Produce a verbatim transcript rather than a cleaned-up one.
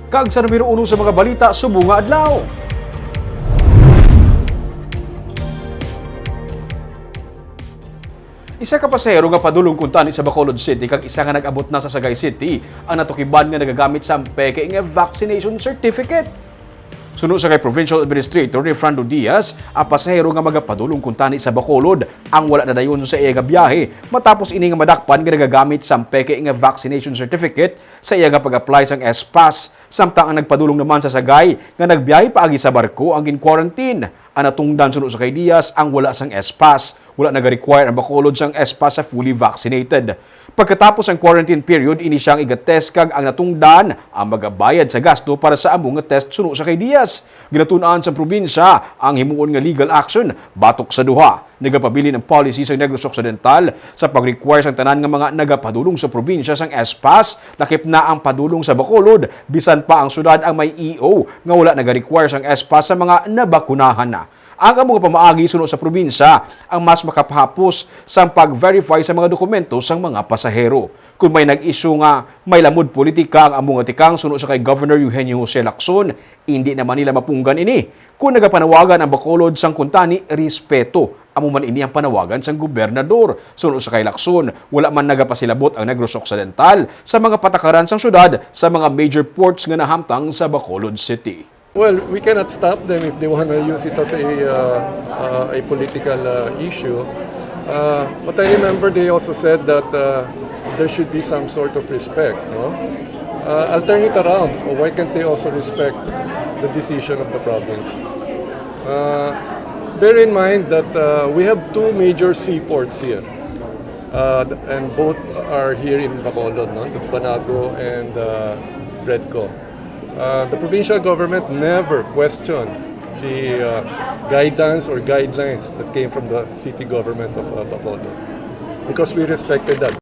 Kag sa numero uno sa mga balita subong nga adlaw. Isa ka pasahero nga padulong kuntani sa Bacolod City kag isa nga nag-abot na sa Sagay City ang natukiban nga nagagamit sang peke nga vaccination certificate. Suno sa kay Provincial Administrator ni Fernando Diaz, ang pasahero nga magapadulong kuntani sa Bacolod ang wala na dayon sa iya nga biyahe matapos ini nga madakpan nga nagagamit sang peke nga vaccination certificate sa iya nga pag-apply sang S-PASS, samtang ang nagpadulong naman sa Sagay nga nagbiyahe paagi sa barko ang gin-quarantine. Ang natungdan suno sa kay Diaz ang wala sang S-PASS. Wala nag-require ang Bacolod sang S-PASS sa fully vaccinated. Pagkatapos ang quarantine period, ini siya ang iga-test kag ang natungdan ang magabayad sa gasto para sa amo nga test suno sa kay Diaz. Ginatun-an sang probinsya ang himuon nga legal action batok sa duha. Nagapabilin ang policy sa Negros Occidental sa pag-require sang tanan nga mga nagapadulong sa probinsya sang S-PASS, lakip na ang padulong sa Bacolod, bisan pa ang syudad ang may E O nga wala nag-require sang S-PASS sa mga nabakunahan na. Ang amo nga pamaagi suno sa probinsya ang mas makapahapos sang pag-verify sa mga dokumento sang mga pasahero. Kung may nag-issue nga may lamod politika ang amo nga tikang suno sa kay Governor Eugenio Jose Lacson, indi naman nila mapunggan ini. Kung nagapanawagan ang Bacolod sang kuntani, respeto, amo man ini ang panawagan sang gobernador. Suno sa kay Lacson, wala man nagapasilabot ang Negros Occidental sa mga patakaran sang syudad sa mga major ports nga nahamtang sa Bacolod City. Well, we cannot stop them if they wanna use it as a, uh, uh, a political, uh, issue. Uh, but I remember they also said that, uh, there should be some sort of respect, no? Uh, I'll turn it around. Why can't they also respect the decision of the province? Uh, bear in mind that, uh, we have two major seaports here. Uh, th-, and both are here in Bacolod, no? That's Banago and, uh, Bredco. Uh, the provincial government never questioned the, uh, guidance or guidelines that came from the city government of, uh, Bacolod, because we respected that.